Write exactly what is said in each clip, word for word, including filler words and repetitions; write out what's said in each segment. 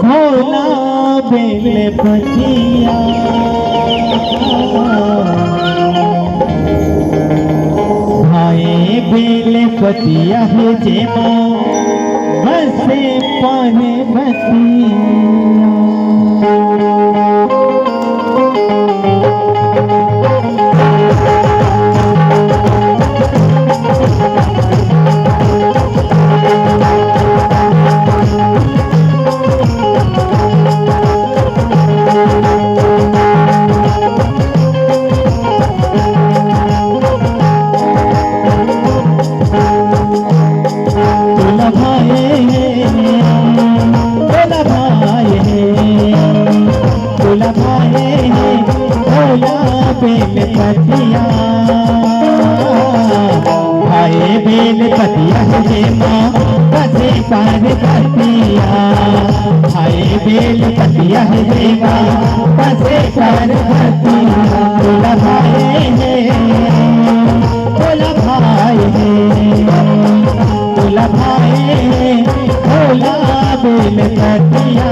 भोला बेल पतिया, भाई बेल पतिया हे जेमा बसे पार्वतिया। भोला भाई हे, भोला भाई हे, भोला भाई हे, भोला बेल पतिया। भाई बेल पतिया हे जेमा बसे पार्वतिया। भाई बेल पतिया हे जेमा बसे पार्वतिया। भोला भाई हे, भोला भाई हे, भोला भाई हे, भोला बेल पतिया।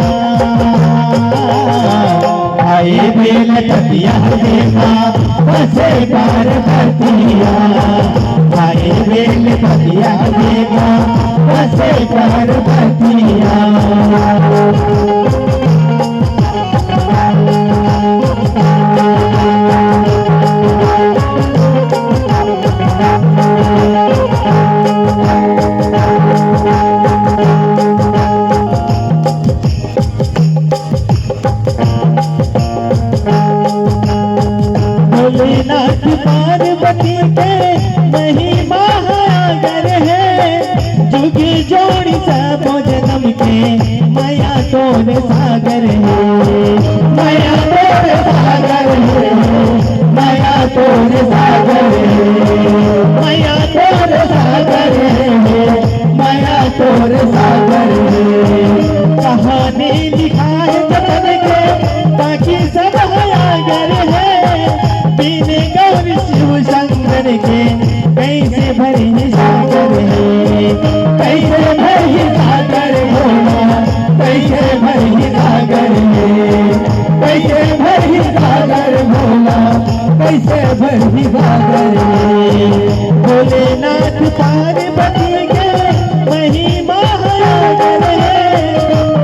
भाई बेल पतिया जेमा बसे पार्वतिया। भाई बेल पतिया जेमा बसे पार्वतिया। भोलेनाथ पार्वती के महिमा अगर हे, जुग जोड़ी सबो जनम के मया तोर सागर हे, मया तोर सागर हे, मया तोर सागर हे, मया तोर सागर हे, मया तोर सागर हे। कहानी लिखाय जतन के, बाकी सब ह अगर हे। बिन गौर शिव शंकर के, कइसे भरही सागर हे, कइसे भरही सागर भोला, कइसे भरही सागर हे, कइसे भरही सागर भोला, कइसे भरही सागर हे। भोलेनाथ पार्वती के महिमा अगर हे,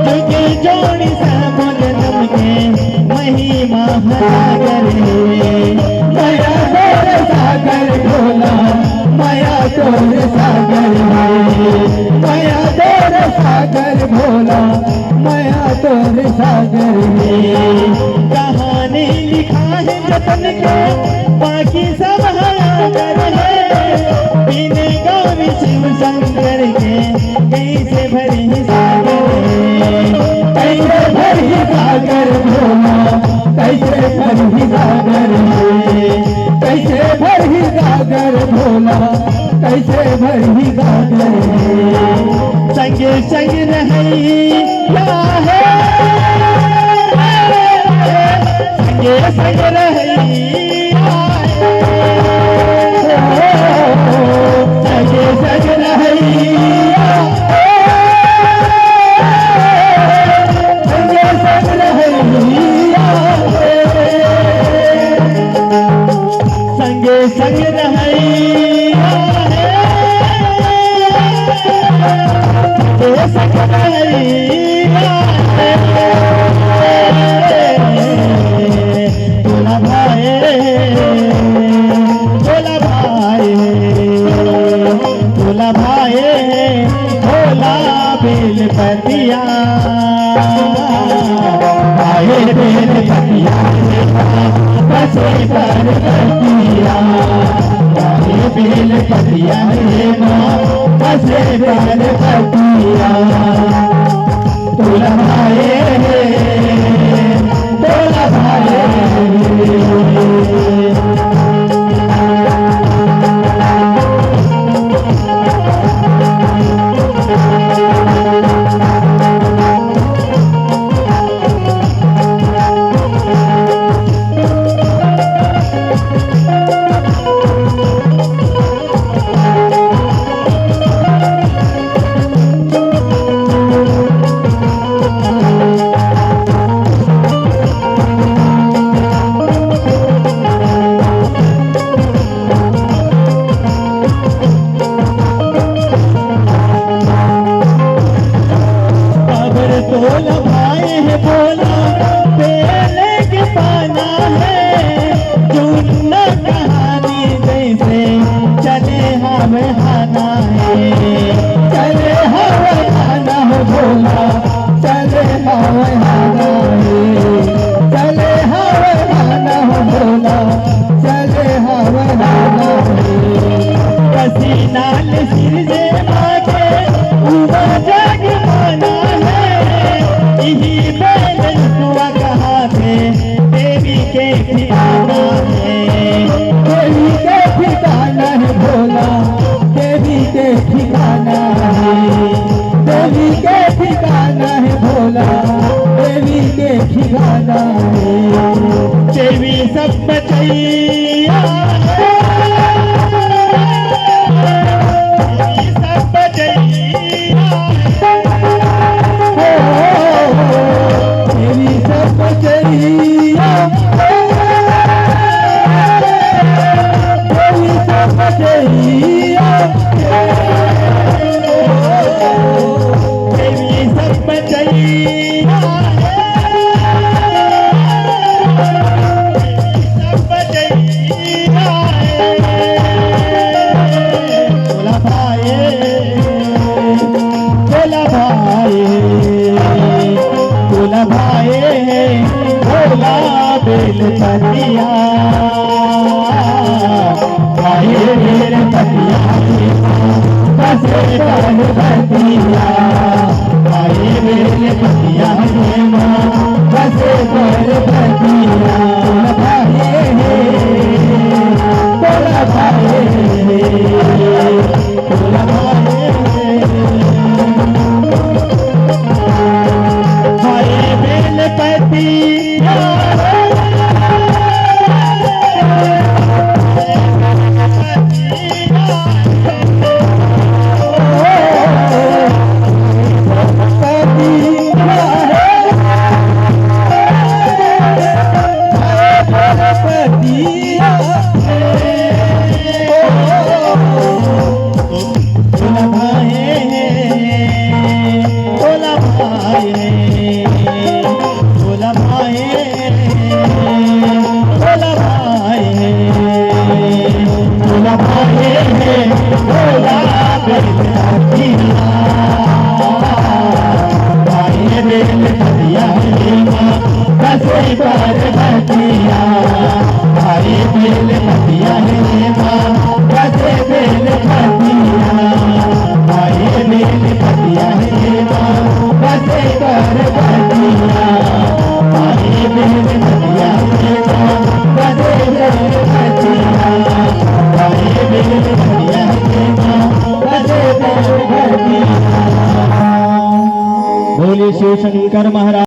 जुग जोड़ी सबो जनम के महिमा अगर हे। मया तोर सागर भोला, मया तोर सागर हे, मया तोर सागर भोला, मया तोर सागर हे। कहानी लिखाय जतन के, बाकी सब ह अगर हे। बिन गौर शिव शंकर के, कइसे भरही सागर हे, कइसे भरही सागर भोला, कइसे भरही सागर हे, कइसे भरही सागर भोला, कइसे भरही सागर हे। संगे संग रहइया हे, संगे संग रहइया हे, संगे संग रहइया हे, संगे संग रहइया हे। संगे संग रहइया हे, संगे संग रहइया हे। भोला भाई, भोला भाई, भोला भाई, भोला बेल पतिया। आए बेल पतिया, बसे पार्वतिया। आए बेल पतिया रे माँ, बसे पार्वतिया। भोला भाई, भोला भाई। बोला भाई है, बोला, पहले के पाना है, जुन्ना कहानी जैसे चले हवे हाना है, चले हवे हाना हो बोला, चले हवे हाना है, चले हवे हाना हो बोला, चले हवे हाना है। पसीना ले सिर जे माथे, उमा जग माना है, इही बेल सुआ कहाथे, देवी के ठिकाना है। देवी के ठिकाना है भोला, देवी के ठिकाना है, देवी के ठिकाना है भोला, देवी के ठिकाना है। देवी सब बचैया, देवी सब बचैया, देवी सब बचैया, देवी सब बचैया, देवी सब बचैया, सब बचैया। बोला भाई, बोला भाई, बोला भाई, बोला बेल पतिया, भाई बेल पतिया, बसे पार्वतिया, भाई बेल पतिया, बसे पार्वतिया, भाई, बोला भाई। बोलिए शिव शंकर महाराज।